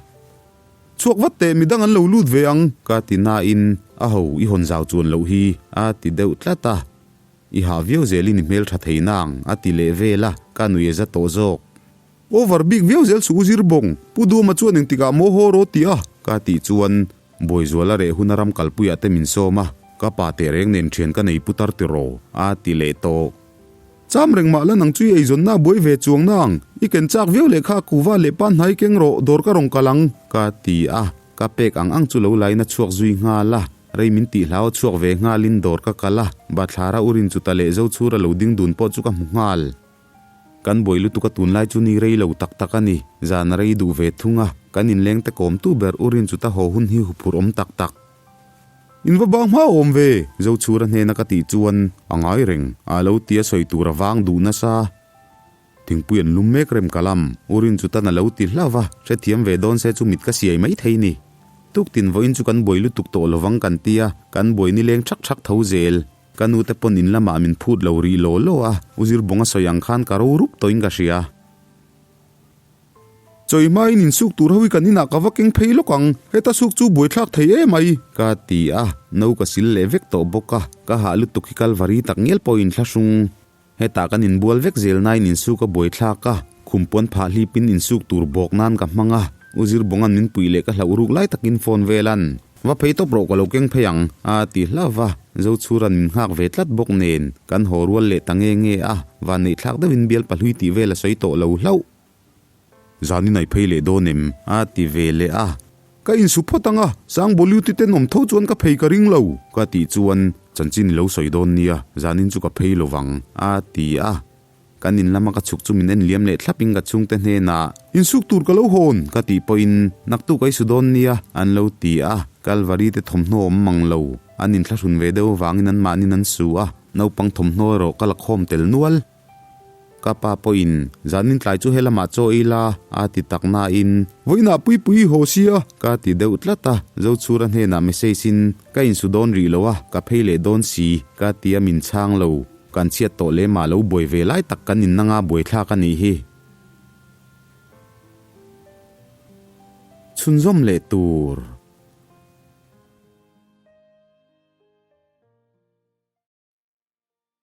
Chhuak vat teh midang an lo lut ve ang. Ka ti nain a ho i hawn zau chuan loh hi a ti deuh tlat a. I hah viau zelin i hmel tha thei nang a ti leh vel a, ka nui a za tawh zawk. Over bik viau zel suh u zir bawng, Pu Duama chuan engtikah maw haw rawh ti a? Ka tih chuan Bawizuala reh hun a ram kalpuiah te min sawm a, ka pa teh reng nen thian ka nei putar tiraw a ti leh tawh. Cham reng mah la nang chu i eizawnna a buai ve chuang na ang, i ken chak viau leh kha kuva leh pa hnai keng rawh dawr ka rawn kal ang. Ka ti a, ka pek ang ang chu lo lain a chhuak zui nghal a, rei min tih hlau a chhuak ve nghalin dawr ka kal a, bathlara urin chuta leh Zochhura lo ding dun pawh chu ka hmu nghal. Kan buai lutuk a tunlai chu ni rei lo tak tak a ni, zan a rei duh ve thung a, kan inleng te kawmtu ber urin chuta haw hun hi huphurh awm tak tak. In va bang hma awm ve? Zochhura hnena ka tih chuan a ngai reng, a lo tia sawi tur a vang duh nasa. Thingpui an lum mek rem ka lam, U Rinchutan a lo ti hlauh va, hrethiam ve dawn se chu mit ka siai mai thei ni. Tuktin vawiin chu kan buai lutuk tawh lovang kan tia, kan buai nileng thak thak tho zel. Ka nute pawn in lamah min phut lo rih law law a, U Zirbawnga sawi ang khan ka ro rup tawhin ka hria. Chawi hmain insuk tur ho hi kan inah ka va keng phei lawk ang, heta suk chu buaithlak thei em ai. Ka ti a, no ka sil leh vek tawh bawk a, ka hah lutuk hi Kalvari tak ngial pawhin thlahrung. Hetah kan inbual vek zel nain insuk a buaithlak a, khum pawn phah hlipin insuk tur bawk nan ka hmang a, U Zirbawnga'n min puih leh ka hlauh ruk lai takin phone velan. Va phei tawp rawh ka lo keng phei ang, a ti hlauh va. Zochhura'n min nghak ve tlat bawk nen, kan haw rual leh ta nge nge a, vanneih thlak deuhin bial pahlui tih vel a sawi tawh lo hlauh. Zan in ai phei leh dawn em? a ti ve leh a. Ka insu phawt ang a, Sangbawliuti tenawm tho chuan ka phei ka ring lo, ka tih chuan chanchin i lo sawi dawn nia, zanin chu ka phei lo vang, a ti a. Kan in lama ka chhuk chu min en liam leh thlap in ka chhungte hnenah, Insuk tur ka lo hawn, ka tih pawhin naktuk a i su dawn nia, an lo ti a. Kalvari te thawmhnaw awm mang lo, an inthlahrun ve deuh avangin anmahnin an su a, naupang thawmhnaw erawh ka la khawm tel nual. Ka pa pawhin, Zanin tlai chu helamah chaw ei la, a ti tak nain. Vawiinah Puipui i haw sia, ka ti deuh tlat a. Zochhura hnenah message in, Ka insu dawn rih lo a, ka phei leh dawn si, ka ti a min chhang lo. Kan chhiat tawh lem ah lo buai ve lai tak kan innanga buaithlak a nih hi. Chhunzawm leh tur.